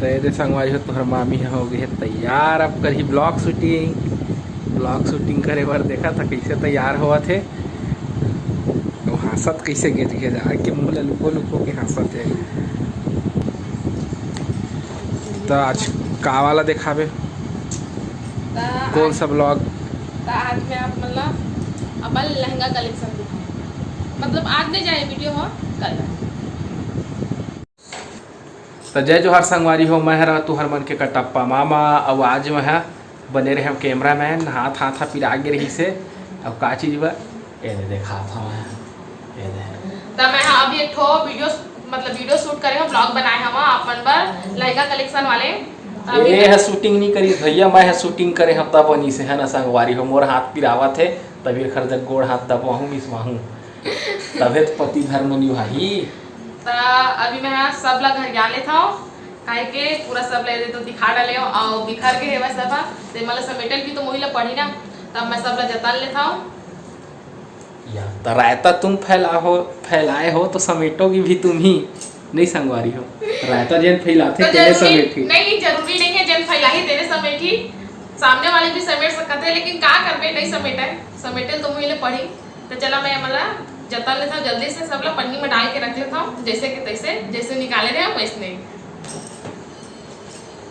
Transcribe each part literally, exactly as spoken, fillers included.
तो ये दे संगवारी हो, तुम्हार मामी ह हो गई है तैयार, अब करही vlog shooting। Vlog shooting करे बर देखा था कैसे तैयार होवत हे। वो हंसत कैसे गिर गया, जाके मुंह ला लुको लुको के हंसत है। तो आज का वाला दिखावे? त कौन आज सा vlog? त आज मैं आप मतलब अपन लहंगा collection दिखाऊँ, मतलब आज नहीं जाए वीडियो हो, कल। तो जय जोहार संगवारी हो, मैं हरा तुहर मन के कटप्पा मामा। अब आज मैं हा बने रहे cameraman, हाथ हाथ हा पिरा गे रही से। अब का चीज बा, ये दे देखा था मैं, ये दे। त मैं हा अभी एक ठो वीडियो, मतलब वीडियो शूट करे हम, vlog बनाए हम अपन बर लहंगा collection वाले। त अभी ये है shooting नहीं करी भैया, मैं है shooting करे हम तब बनी से, है ना संगवारी हो। मोर हाथ पिरावत है, तभी एखर जग गोड़ हाथ दबवाहूँ, मिसवाहूँ, तभे तो पति धर्म निभाही। त अभी मैं हा सब ला घरिया लेत हव, काहे के पूरा सब ला दे तो दिखा डाले हो, अउ बिखर के हेवय सब हा, ते मतलब समेटल भी तो मोही ला पड़ी ना, तब मैं सब ला जतन लेत हव। या, त रायता तुम फैला हो, फैलाए हो, तो समेटोगी भी तुम ही, नहीं संगवारी हो। रायता जेन फैलाथे, तो तेने जरूरी, समेटही। नहीं, जरूरी नहीं है जेन फैलाही, तेने समेटही। सामने वाले भी समेट सकते हैं, लेकिन का करबे, नहीं समेटे, समेटे तो मुझे पड़ी। तो चला, मैं मतलब जतन लेता हूँ, जल्दी से सब ला पन्नी में डाल के रख लेता हूँ, जैसे कि तैसे, जैसे निकाले रहे हम वैसने।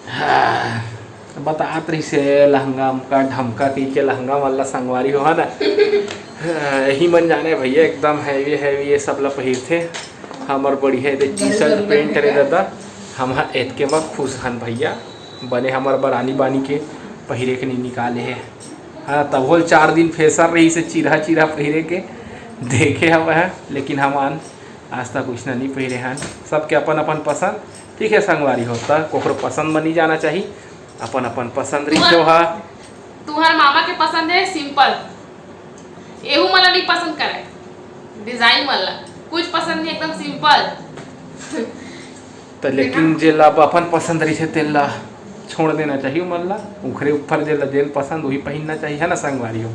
हाँ, बतात रहिसे लहंगा हमका ढमका कही के लहंगा वाला संगवारी हो, है ना? हाँ, यही मन जाने भैया, एकदम heavy heavy ये सब ला पहिरथे। हमर बढ़िया दे T-shirt pant रे दादा, हम हा एतके म खुश हन भैया। बने हमर बर आनी बानी के पहिरे के नहीं निकाले हे। हाँ, तब होल चार दिन fresher रहिसे चिरहा चिरहा पहिरे के, देखे हवय, लेकिन हमन आज तक कुछ ना नहीं पहिरे हन। सबके अपन अपन पसंद, ठीक है संगवारी हो, त कोकरो पसंद म नहीं जाना चाहिए, अपन अपन पसंद रहिथे हा। तुहर मामा के पसंद है simple, एहू मला नहीं पसंद करे design वाला, कुछ पसंद नहीं, एकदम simple। त लेकिन जेला अब अपन पसंद रहिथे तेन ला छोड़ देना चाहिए, मन ला उखरे ऊपर जेला जेन पसंद वही पहिनना चाहिए, है ना संगवारी हो।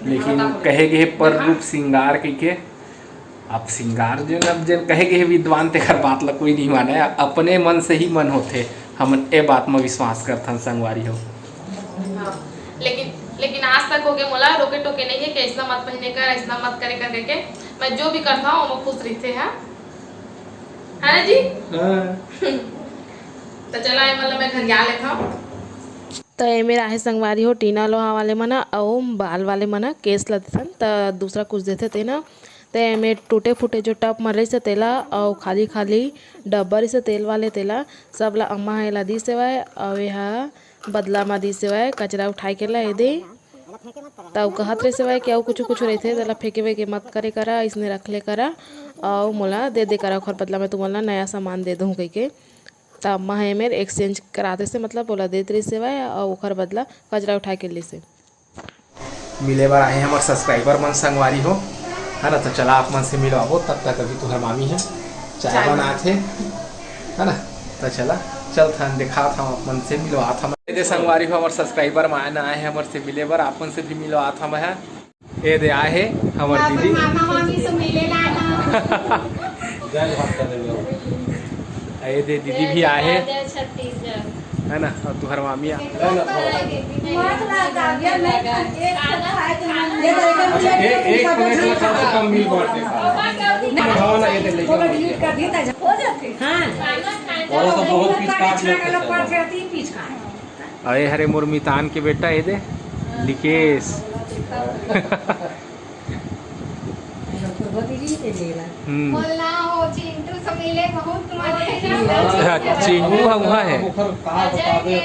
लेकिन कहे गए पर रूप सिंगार कहिके, अब सिंगार जेन, अब जेन कहे गए विद्वान तेकर बात ला कोई नहीं माने, अपने मन से ही मन होथे। हमन ए बात म विश्वास करथन संगवारी हो। हाँ, लेकिन लेकिन आज तक हो गए मोला रोके टोके नहीं है कि ऐसना मत पहने कर, ऐसना मत करे कर करके। मैं जो भी करता हूँ वो खुश रहते हैं, है ना जी? हाँ। तो चला, ये मतलब मैं घरिया लेता हूँ। त एमेर आहे संगवारी हो टीना लोहा वाले मन ह अउ बाल वाले मन ह केस ल देथन, त दूसरा कुछ देथे तेन ह। त एमे टूटे फूटे जो टब मन रहिस हे तेला अउ खाली खाली डब्बा रहिस हे तेल वाले, तेला सब ला अम्मा ह एला दिस हेवय अउ एहा बदला म दिस हेवय कचरा उठाए के ला एदे। त अउ कहत रहिस हेवय कि अउ कुछु कुछु रहिथे तेला फेंके वेके मत करे करा, अइसने रख ले करा अउ मोला दे दे करा, ओखर बदला में तुमन ला नया सामान दे दूँ कहिके। त अम्मा ह एमेर exchange करा देसे, मतलब ओला देत रहिस हेवय अउ ओखर बदला कचरा उठा के लिसे। मिले बर आए हमर subscriber मन संगवारी हो, है ना। तो चला आप मन से मिलवाबो, तब तक अभी तुहर मामी है चाय चाय बनात हे, है ना। तो चला चलथन, देखात हम आप मन से, मिलवात हम। ए दे संगवारी हो, हमर subscriber मन आए हे हमर से मिले बर, आप मन से भी मिलवात हम है। ए दे आए हे हमर अपन दीदी। मामा मामी से मिले ला ना। जय भात कर देंगे। ए दे दीदी भी आए हे। जय छत्तीसगढ़। है ना, और तुहर मामी आ। मत लगा, ये नहीं खा, एक तो खाए तो मन नहीं। अच्छा, एक, एक plate में कम से कम मिल बांट दे। खाओ ना, ये दे ले। थोड़ा delete कर दी, ताजा हो जाते। हाँ। वो तो बहुत पीस काट लेते हैं। पीस काट। अरे हरे मोर मितान के बेटा, ये दे, लिकेश। हम्म। बोलना हो, चिंटू से मिले, बहुत मजा आया। अच्छा, चिंटू हम वहाँ है। ओकर का बता दे,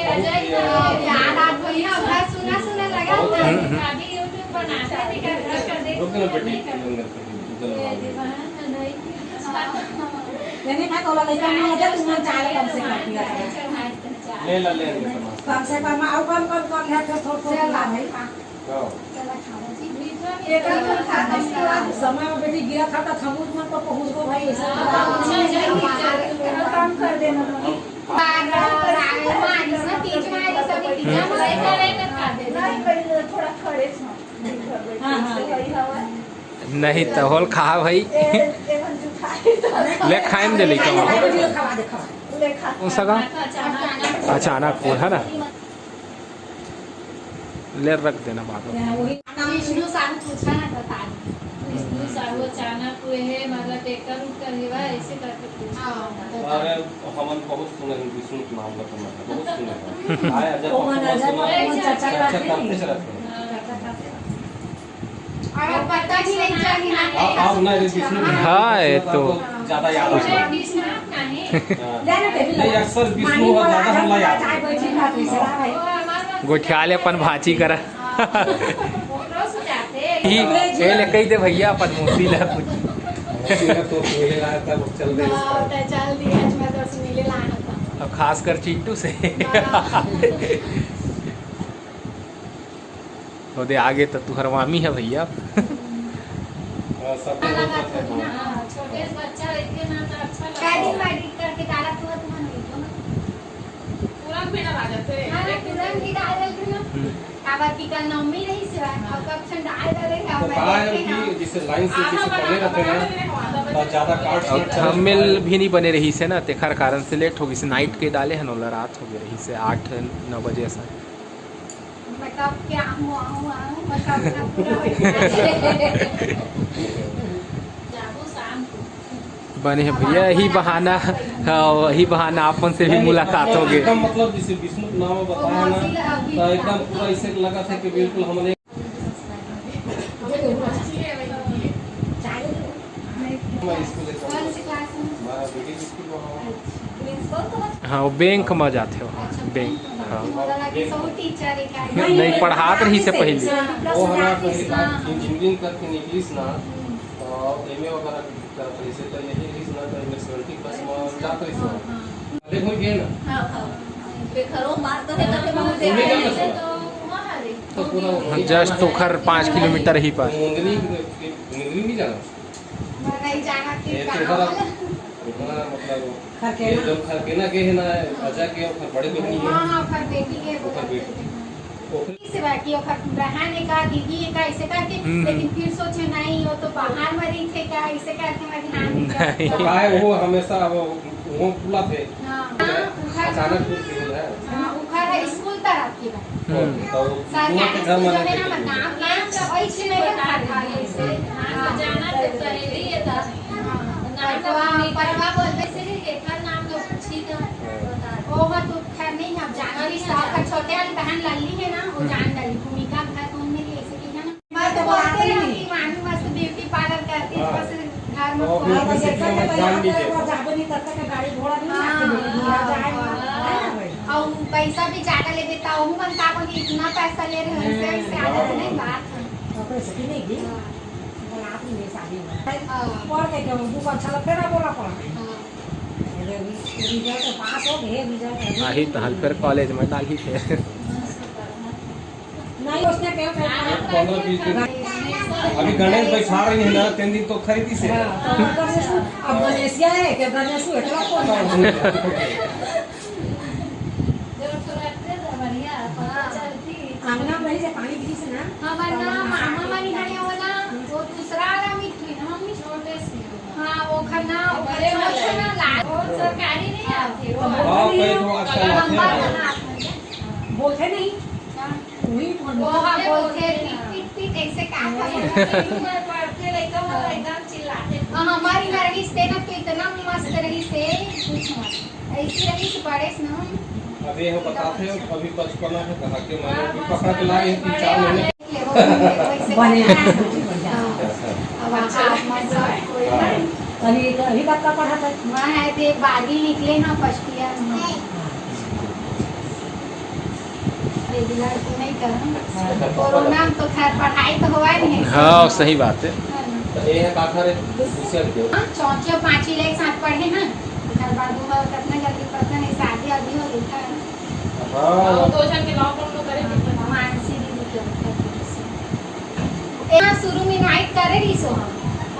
बहुत याद आ गई, घर सुना सुना लगा था। हम्म, हम्म। अभी YouTube बनाते थे, क्या घर कर दे। रुक ना बेटी, रुक ना बेटी। नहीं, मैं तो लगा, इसका नहीं आता, तुम चाय कम से कम पिया करो। ले ला, ले ले, सामान। कम से कम, और कम, कम, कम है, फिर थोड़ा, थोड़ा ला भाई। हाँ। समय में बेटी गिरा था, तो हम उस मन पर पहुँच गो भाई, ऐसा। हाँ, हाँ, हाँ। काम कर देना। थोड़ा खड़े। हाँ, हाँ। नहीं तो होल खा भाई। ले खाए में दे लइका मन। कौन सा गाँव? अचानकपुर है ना। ले रख देना बाद में। विष्णु साहू पूछा ना, बता दो। विष्णु साहू अचानकपुर है, मतलब ट्रैक्टर उठकर हेवा, ऐसे करके पूछा। हाँ, बता। अरे, हमन बहुत सुने हैं विष्णु के नाम का, तो मैं बहुत सुने हैं। आए, जब ओमन पता अजय सुना, ओमन चर्चा चर्चा करते करते हैं। चलते हैं। हाँ। चर्चा करते हैं। और पता भी नहीं चली ना। हाँ, हाँ, नहीं, विष्णु के नाम हाँ, ये तो। ज्यादा याद आता है। विष्णु नहीं। हाँ। नहीं, अक्सर विष्णु और ज्यादा हमला याद आता है। गोठियाले अपन भांची करा। ही, ए ले कही दे भैया, अपन मोती ला कुछ। मोती ला तो मिले रहा था, वो चल रहे हैं। हाँ, तो चल दिया, आज मैं तो मिले लाना था। अब खासकर चिंटू से। हाँ। ओदे आगे तो तुहर मामी है भैया। हाँ, सब लोग हाँ, छोटे बच्चा रहते ना तो अच्छा लगता है। करके डाला पूरा तुम्हारा नहीं तो। तुरंत भी ना आ जाते। हाँ, तुरंत भी डाल देते ना। हम्म। काबर की कल नवमी रही से, हाँ। अब कब छन डाल डाले, तो अब मैं कहा है देखे कि ना। जैसे लाइन से हाँ, जैसे हाँ, पढ़े रहते हैं, हाँ, तो ज्यादा कार्ड और थंबनेल भी नहीं बने रही से ना, तेखर कारण से लेट हो गई से। नाइट के डाले हैं ना, ओला रात हो गई रही से, आठ नौ बजे ऐसा। मतलब क्या हुआ, हुआ, मतलब पूरा हो गया। जाबो शाम को। बने हे भैया, यही बहाना, हाँ, वही बहाना आप मन से भी मुलाकात हो गई। एकदम मतलब जैसे विष्णु के नाम बताया ना, तो एकदम पूरा ऐसे लगा था कि बिल्कुल हमने मैं स्कूल जाता हूँ। मैं मिडिल स्कूल में हूँ। हाँ, वो बैंक में जाते हो। अच्छा, बैंक, बैंक में। हाँ। मोला लगे सहू टीचर है का? नहीं, नहीं, पढ़ात रही से पहले। हाँ। वो हमारा पहली बार हाँ। इंजीनियरिंग करके निकलिस ना, हम्म। तो एमए वगैरह करत रही से, तो यही रही ना, तो एमए सेवेंटी प्लस में जात रही से। हाँ, हाँ। अरे, हो गए ना? हाँ, हाँ। बेघरो मार तो है, तो हम उसे सुनिए ना, आए तो वहाँ रही। तो पूरा हाँ, just ओखर पाँच किलोमीटर ही पर। मुंदरी, मुंदरी नहीं जाना? मैं नहीं जाना, फिर ये कहाँ तुम्हारा, वाला? तुम्हारा मतलब, खरकेना। ये जो खरकेना के है ना, अजय के, ओखर बड़े बहनी है। हाँ, हाँ, ओखर बेटी के ओखर बोला बेटी। थे। ओखर से बाकी ओखर बहन है का, दीदी है का, ऐसे करके, हम्म। लेकिन फिर सोचे, नहीं, वो तो बाहर में रही थे का, ऐसे करके मैं ध्यान नहीं दिया। नहीं। तो काहे वो हमेशा वो, वो खुला थे। हाँ, हाँ, उखर अचानक टूट गई है। हाँ, उखर है, स्कूल तरफ की बात। हम्म। तो सरकारी स्कूल जो है ना, मतलब, नाम, नाम तो वही छे में था, था, ऐसे। हाँ, जाना तो सहेली है था। हाँ, तो परवा बोलते से, एकर नाम तो पूछी था। वो तो खैर नहीं, अब जाना नहीं, ओकर छोटे वाली बहन लल्ली है ना, वो जान डाली, भूमिका का तुमने भी ऐसे किया ना। मैं तो बोलते हैं कि मामी मस्त ब्यूटी पार्लर करती है, बस घर में हाँ, खोला। बिल्कुल, सीखना मत, जान लीजिए। जाबे नहीं करता कि गाड़ी घोड़ा भी हाँ, हाँ, हाँ। और पैसा भी ज्यादा ले देता हूँ, मन का बोली, इतना पैसा ले रहे हैं, इससे, इससे आदत नहीं बात है। तो कोई सकी नहीं की? हाँ। बोला, आप नहीं शादी में। हाँ। पढ़ के क्यों? बुक अच्छा लगता है ना, बोला पढ़ के। हाँ। अरे, रिजल्ट पास हो गए, रिजल्ट अभी आही तो हल फिर कॉलेज में डाली थे। नहीं, उसने क्या करना है? पंद्रह बीस दिन। अभी गणेश बैठा रही है ना, तीन दिन तो खरीदी से। हाँ, तो गणेश, अब गणेशिया है क्या? गणेश इतना कौन है? आंगना में रही से पानी गिरी से ना? हमार ना मामा मानी घरे वाला, वो दूसरा वाला मिट्टी ना, मम्मी? छोटे से। हाँ, वो खन्ना, वो बड़े खन्ना वाला। ना, लाल, वो सरकारी नहीं आती, वो हाँ, कई ठो आजकल आते हैं। बोलते नहीं। हाँ। वही बोल वो हाँ, बोलते हैं, पीट, पीट, पीट, ऐसे काम करते हैं। पढ़ते लइका मन एकदम चिल्लाते। हाँ, हमारी घर रिश्ते ना तो इतना मस्त रही से, कुछ मत। ऐसी रही से बड़े से ना। अभी हम बताते हैं, अभी बचपना है, कहा के मैंने अभी पकड़ के ला रही थी, चार महीने। बने हैं। हाँ। अब अच्छा, आप मन सब कोई हाँ। अभी, अभी कब का पढ़ा था? मैं है, ते बागी निकले ना, फर्स्ट ईयर में। रेगुलर तो नहीं करम। हाँ। कोरोना में तो खैर पढ़ाई तो हुआ नहीं है। हाँ, सही बात है। है ना? तो ये है काका रे, दूसरे के। हाँ, चौथी और पांचवी ले एक साथ पढ़े ना। घर बाद हुआ, कितना जल्दी पता नहीं, शादी अभी हो गई था। हाँ। और दो जन के लॉकडाउन में करे थे। मानसी दीदी के होता है। ए, हाँ, शुरू में इनवाइट करे रही सो हम।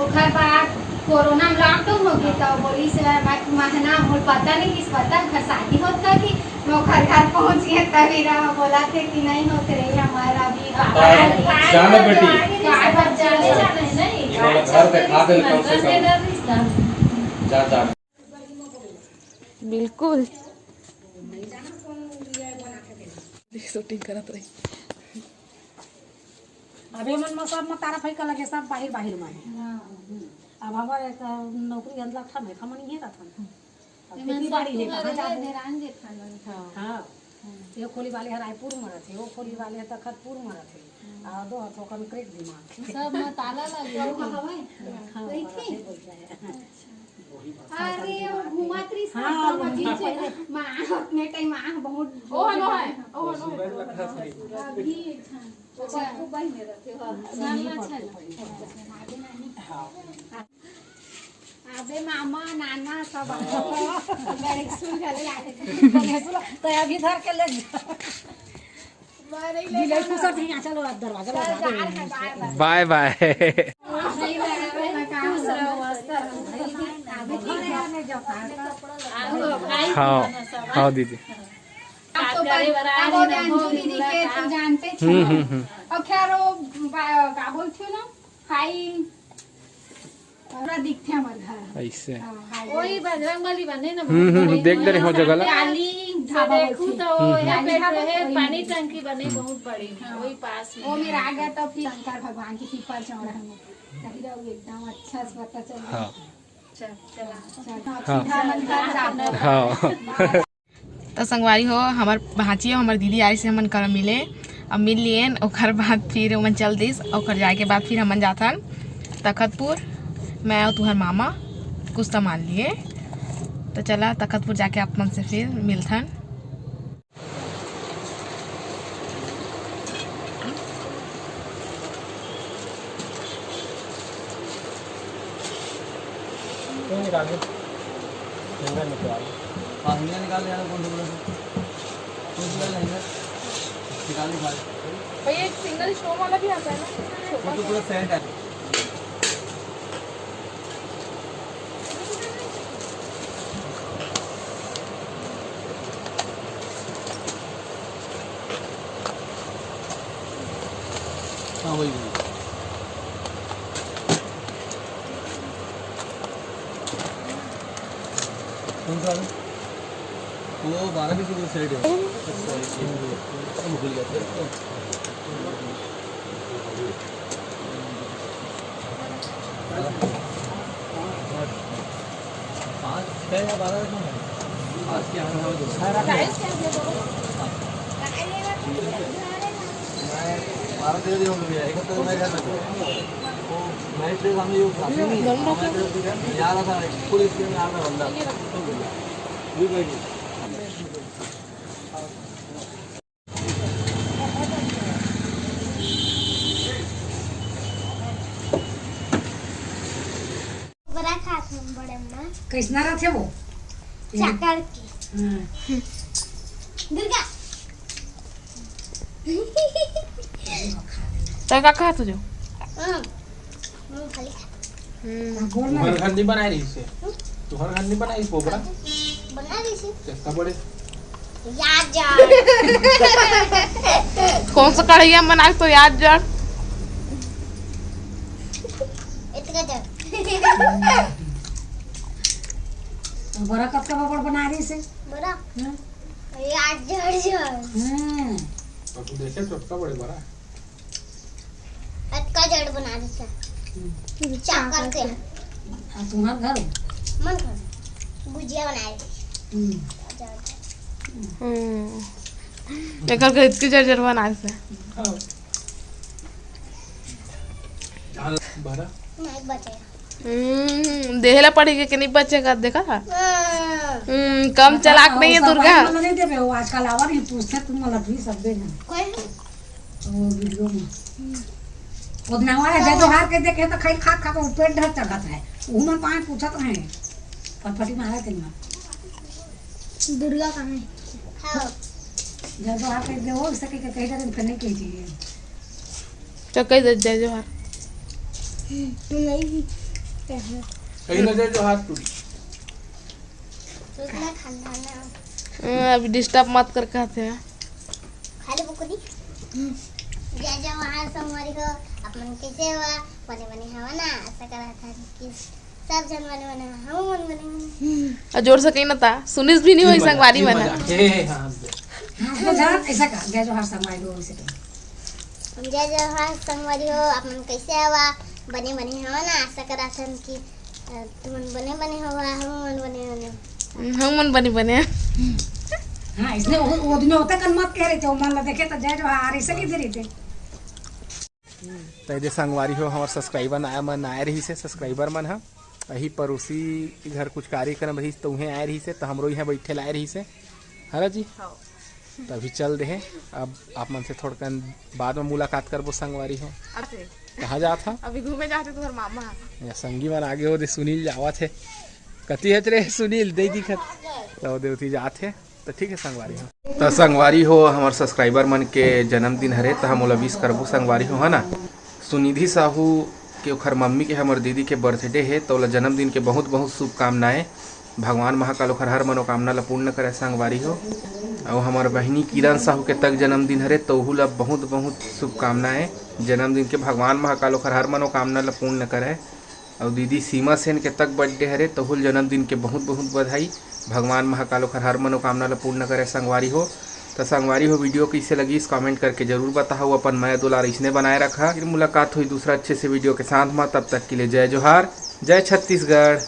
ओकर बाद कोरोना में लॉकडाउन हो गई, तो बोली से, मैं, मैं ना, मोर पता नहीं किस पता, घर शादी होता कि मैं ओकर घर पहुंच गए, तभी रहा, बोला थे कि नहीं होते रही, हमारा अभी तो जाना बेटी। बाहर जाने जाना है, नहीं? ये वाला घर दिखा दे कम से कम। जा, जा। बिल्कुल। देख, शूटिंग करत रही। अब ये मन में सब में तारा फैका लगे, सब बाहिर बाहिर में है। अब हमारे एक नौकरी अंदला था, मैं था मन ये रहता ना। अब खेती बाड़ी है, कहाँ जाबो? हाँ। ये खोली वाले है रायपुर में रहते, वो खोली वाले है तखतपुर में रहते। और दो हाथ ओकर में crack दिमाग। सब में ताला लगे। हाँ, वही थी। बोल रहे हैं। अरे, वो घुमात रहिस हाँ, ना, वही पीछे। पहले। माँ, अपने टाइम माँ बहुत ओहो, नो है, ओहो, नो है। अभी, हाँ। अच्छा। अच्छा। अबे मामा, नाना सब आ गए। गणेश सुन गले लागे। गणेश सुन, तो अभी धर के ले जा। बिलाई कुछ नहीं, चलो, आप दरवाजा लगा दो। बाय बाय। हाँ, हाँ दीदी। आप तो पर-, अब वो अंजू दीदी के तो जानते थे। हम्म, हम्म, हम्म। और खैर वो बा-, का बोलती हूँ ना, खाई पूरा दिखते हमारे घर। ऐसे। हाँ, हाँ, वही बजरंग बली बने ना, हम्म, हम्म, बहुत देख दे रहे हो जगह ला। काली ढाबा देखू बोलते हैं। तो हम्म, हम्म। यहाँ पे जो है, पानी टंकी बने, हम्म। बहुत बड़ी, हाँ। वही पास में। वो मेरा आ गया तो फिर शंकर भगवान की पीपल चौड़ा है, वो कहीं रहोगे, एकदम अच्छा से पता चल रहा है। हाँ। चल, चला। चल, हाँ। सीधा मंदिर जाते हैं। हाँ। त संगवारी हो, हमर भांची हो, हमर दीदी आइस हे हमन करा मिले। अब मिल लिएन, ओकर बाद फिर ओमन चल दिस, ओकर जाए के बाद फिर हमन जाथन तखतपुर। मैं अउ तुहर मामा कुछ सामान लिए, त चला तखतपुर जाके आप मन से फिर मिलथन। ये निकाल दे। हैंगर निकाल। हाँ, हैंगर निकाल यार, कौन सा बोला था? कौन सा वाला हैंगर? निकाल, निकाल। भैया, एक सिंगल स्टोन वाला भी आता है ना? वो तो पूरा सेट है। हाँ, वही, वही। कौन सा वाला? वो बारह बीस रुपये सेट है। अच्छा, एक, एक, एक, भूल गया था। पाँच, छः या बारह रखना है। पाँच के आने वाले दो। प्राइस क्या है दोनों? मैं बारह दे दिया हूँ भैया, एक हफ्ते में मैं घर में हूँ। वो नाइट ड्रेस हमें ये उतारनी नहीं है। हमारे तरफ से क्या, ये आ रहा था, पूरे स्क्रीन में आ रहा था बंदा। जी भाई जी। बड़ा खात हूँ बड़े अम्मा। कैसना रथे वो? चाकर के। हाँ। दुर्गा। तो का खात हो जो? हाँ। मूंगफली खात। हम्म। तुहर घर नहीं बनाए रही से? तुहर घर नहीं बनाई पोपरा? बना रही से। कैसा बड़े? याद जाड़। कौन सा कढ़ैया में बनाए तो याद जाड़? इतना जाड़। बड़ा कब का पापड़ बना रही से? बड़ा? हाँ। याद जाड़ जाड़। हम्म। अब तू देखे तो कब बड़े बड़ा? अतका जड़ बना देथे। हम्म। चाकर के। आ, तुम्हार घर? मन घर। भुजिया बनाए रहे। हम्म। हम्म। एकर के इतकी जड़ जड़ बनाए से। हाँ। बड़ा? नहीं बचे। हम्म, देहला पड़ी के, के नहीं बचे का, देखा था? हाँ। हम्म, कम चलाक नहीं है दुर्गा। नहीं देवे, वो आजकल आवा नहीं पूछते, तुम गलत भी सब दे। कोई? ओ, वीडियो में। ओतना हमारे जय जोहार के देखे तो खाई खात खात वो पेट धर चढ़त है। वो मन पाए पूछत रहे। फटफटी मारे थे ना। दुर्गा कहाँ है? हाँ। जय जोहार के दे, वो सके के कह दे, फिर नहीं कह चाहिए। तो कह दे जय जोहार। नहीं। कहीं ना जय जोहार तू। उतना ठंडा ना। हम्म, अभी डिस्टर्ब मत कर कहते हैं। खाली बुकनी। जय जवान संगवारी हो, आप मन कैसे हवा? बने बने हवा ना, ऐसा करा था कि सब झन बने बने हो, हमू मन बने बने। अउ जोर से कही ना ता, सुनिस भी नहीं होही संगवारी मन ह। ए, हाँ। हाँ, तो जा, ऐसा कर, जय जोहार संगवारी लोग से कही। जय जोहार संगवारी हो, आप मन कैसे हवा? बने बने हो ना, आशा करत हन कि, अ, तुमन बने बने हो, हमू मन बने बने हो। हम्म, हमू मन बने बने। हाँ, इसने वो, वो दिन होता कन मत कह रहे थे, वो मन ला देखे तो जय जोहार, ऐसे नहीं दे रहे थे। त एदे संगवारी हो, हमर subscriber आय, मन आए रहिस हे, subscriber मन ह। अही पड़ोसी के घर कुछ कार्यक्रम रहिस, त उहें आए रहिस हे, त हमरो इहाँ बैठे ला आए रहिस हे। हरा जी? हाँ। त अभी चल देहे, अब आप मन से थोड़कन बाद में मुलाकात करबो संगवारी हो। अरे। कहाँ जात हा? अभी घूमे जात हे तुहर मामा। या संगी मन आगे हो दे, सुनील जावत हे। कति हच रे सुनील, दे दिखत। त ओ दे उती जात हे। त ठीक है संगवारी हो। त संगवारी हो, हमर subscriber मन के जन्मदिन हरे, त हम ओला wish करबो संगवारी हो, है ना। सुनिधि साहू के ओखर मम्मी के, हमर दीदी के birthday हे, त ओला जन्मदिन के बहुत बहुत शुभकामनाएं। भगवान महाकाल ओखर हर मनोकामना ला पूर्ण करे संगवारी हो। अउ हमर बहिनी किरण साहू के तक जन्मदिन हरे, त ओहू ला बहुत बहुत शुभकामनाएं जन्मदिन के। भगवान महाकाल ओखर हर मनोकामना ला पूर्ण करे। अउ दीदी सीमा सेन के तक birthday हरे, तहू ल जन्मदिन के बहुत बहुत बधाई। भगवान महाकाल ओखर हर मनोकामना ला पूर्ण करे संगवारी हो। त संगवारी हो, video कइसे लगिस comment करके जरूर बताहू। अपन मया दुलार अइसने बनाए रखा। फिर मुलाकात होही दूसरा अच्छे से video के साथ म, तब तक के लिए जय जोहार, जय छत्तीसगढ़।